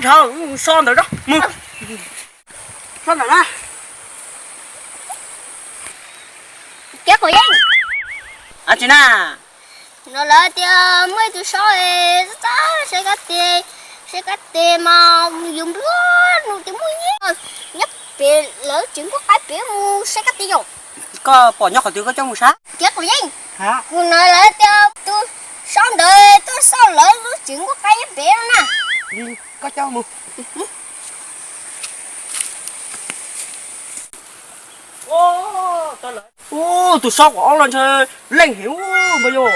Thaum so ntawd mus. So ntawm na. Kev quav yeeb. Ab tsi na. No lawv tias muaj ib tug saub es txaj saib kab tes, saib kab tes mas yus nplua nuj tias muaj nyiaj. Nyob pem lawv tsev nkuaj qaib pem mus saib kab tes yom. Koj pom nyob qhov twg koj coj mus saib. Kev quav yeeb. Kuv hnov lawv tias tus saub ntawd tuaj xauj lawv lub tsev nkuaj qaib nyob pem no na. Koj coj mus. Ub, tus saub qhov ob los ntshe leej heev ub npawg yau.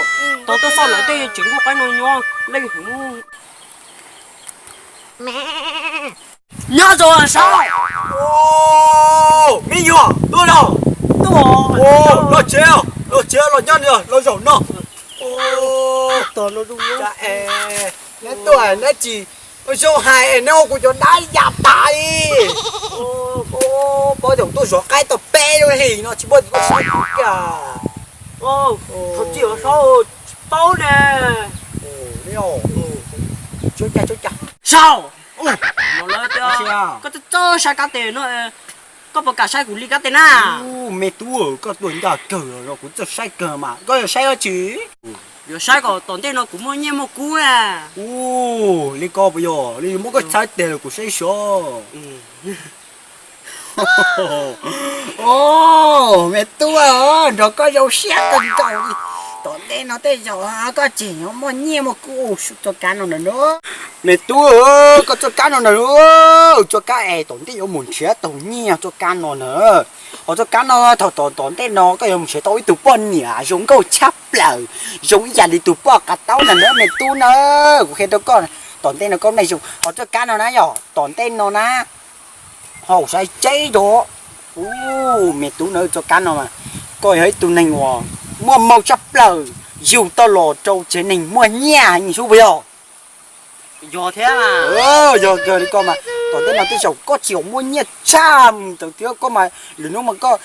Tau tuaj xauj lawv tej tsev nkuaj qaib no nyob leej heev. Nyob zoo saub. Me nyuam tuaj los. Tuaj los tsev, los tsev los nyob los zaum no. Neb tuaj neb tsis zoo hais neb ua kuv cov dab ya tas li. Pob zaum tuaj zov qaib tau peb lub hlis no tsis muaj tus tuaj saib kuv kiag. Tsis paub ne. Saub, koj txhob txhob saib kab tes no, koj puas kam saib kuv li kab tes na? Me tub, koj tuaj ncaj kawg los kuv txawj saib kawg mas, koj yuav saib dab tsi? Yuav saib kom tom ntej no kuv muaj nyiaj muaj kub na. Ub, li ko puas yog li muab koj txhais tes los kuv saib seb. Os, me tub, nrog koj zoo siab kawg nkaus li. Tom ntej no tej zaum koj tseem yuav muaj nyiaj muaj kub. Txoj kab no ntag, me tub, koj txoj kab no ntag, txoj kab es tom ntej yuav mus nrhiav tau nyiaj txoj kab no ntag. Hos txoj kab no thaum tom tom ntej no koj yuav mus nrhiav tau ib tug poj niam zoo nkauj tshaj plaws, zoo ib yam li tus poj qav taub ntag na me tub na. Kuv qhia rau koj, tom ntej no koj nej zoo hos txoj kab no na yog tom ntej no na. Hos saib tseb rau. Ub, me tub na, txoj kab no mas koj yog ib tug neeg uas muaj moo tshaj plaws, yug tau los rau tsev neeg muaj nyiaj heev puas yog? Yog thiab. Yog kawg li koj mas tom ntej no tej zaum koj tseem muaj nyiaj tshaj mus ntawd thiab koj mas lwm hnub mas koj,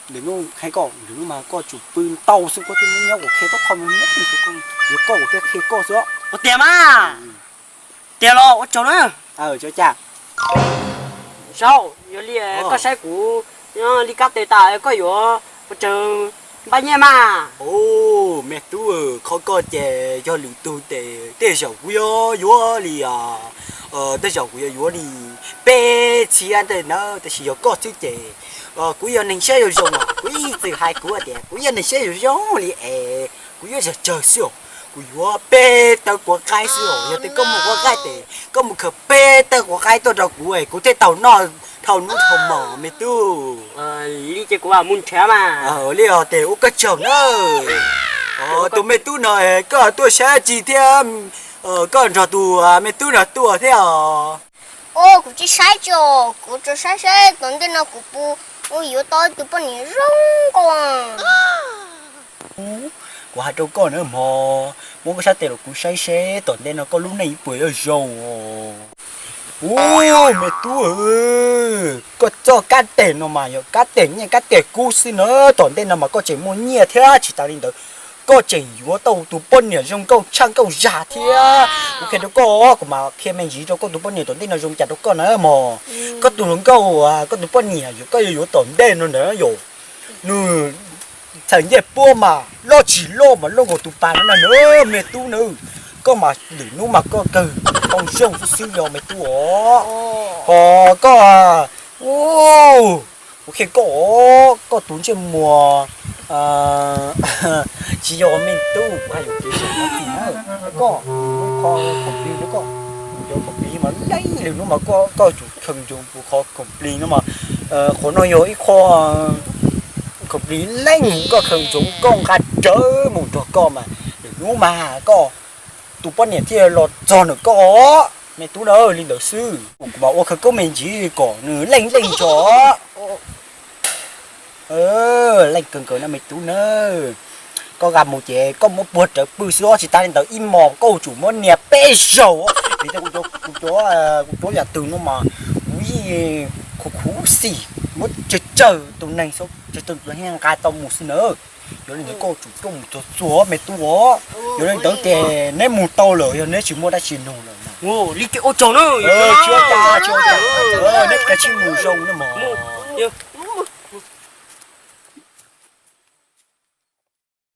lwm hnub qhia koj, lwm hnub mas koj tsum pw ntau xwb koj thiaj muaj nyiaj, kuv qhia tau qhov no, yuav koj kuv thiaj qhia koj xwb. Ua tiag mas. Tiag los ua tsaug na. Saub, yog li koj saib kuv li kab tes tas koj yuav ua tsaug npaj nyiaj mas. Ub, me tub, qhov koj ces yog lwm tus ces tej zaum kuv yuav yuav li, tej zaum kuv yuav yuav li peb txhiab ntawd na, tab sis yog koj xwb ces kuv yog neeg siab zoo zoo, kuv ib txwm hais kuv tias kuv yog neeg siab zoo zoo li es kuv yuav tsawg tsawg xwb os, kuv yuav peb tawb quav qaib xwb os. Yog tias koj muaj quav qaib ces koj mus khaws peb tawb quav qaib tuaj rau kuv es kuv thiaj tau noj dhau hnub dhau hmo me tub. Li ces kuv mam mus nrhiav mas. Li os, ces ua koj tsaug na. Tus me tub no koj tuaj saib tsi thiab, koj nrog tus me tub no tuaj thiab os? Kuv tsis saib tsi os, kuv tsuas saib saib tom ntej no kuv puas yuav tau tus poj niam zoo nkauj. Kuv hais rau koj na mog, muab koj sab tes los kuv saib seb tom ntej no koj lub neej puas yuav zoo. Ub, me tub, koj txoj kab tes no mas yog kab tes nyiaj kab tes kub xwb na, tom ntej no mas koj tseem muaj nyiaj thiab tsis tas li ntawd, koj tseem yuav tau tus poj niam zoo nkauj tshaj nkauj zag thiab. Kuv qhia rau koj, kuv mam qhia me ntsis rau koj tus poj niam tom ntej no zoo cas rau koj na mog. Koj tus hluas nkauj, koj tus poj niam uas koj yuav yuav tom ntej no ntag yom, nws txhais ncej puab mas loj tsis loj mas loj nkaus tus pas no na me tub na. Koj mas lwm hnub mas koj kawg tau zoo xwb xwb yog me tub os. Hos koj, kuv qhia koj, koj tus ntsej muag tsis yog me tub, kuv hais yuam kev saib no tim na. Koj, koj khoom plig, koj cov khoom plig mas leej lwm hnub mas koj tsum kheev ntsoov kuv qhov khoom plig no mas, qhov no yog ib qho khoom plig leej koj kheev ntsoov koj nqa rawv mus nrog koj mas lwm hnub mas koj tus poj niam thiaj los txog ntawm koj os me tub na. Li ntawd xwb kuv mam ua khawv koob me ntsis kom nws leej leej tso. Leej kawg nkaus na me tub na. Koj nqa mus ces koj muab puag rawv pw xwb os, tsis tas li ntawd ib hmos koj tsum muab nias peb zaug. Vim tias kuv cov, kuv cov yam twg no mas kuv yeej khuv khuv xim, muab tsawg tsawg tus neeg, tsawg tus neeg nqa tau mus xwb na. Yog li ntawd koj tsum coj mus txuag txuag me tub os. Yog li ntawd ces neb mus tau lawm, yog neb tsis muaj dab tsi nug lawm na, Li ces ua tsaug na. Tsis ua cas, tsis ua cas. Neb kav tsij mus zoo na mog.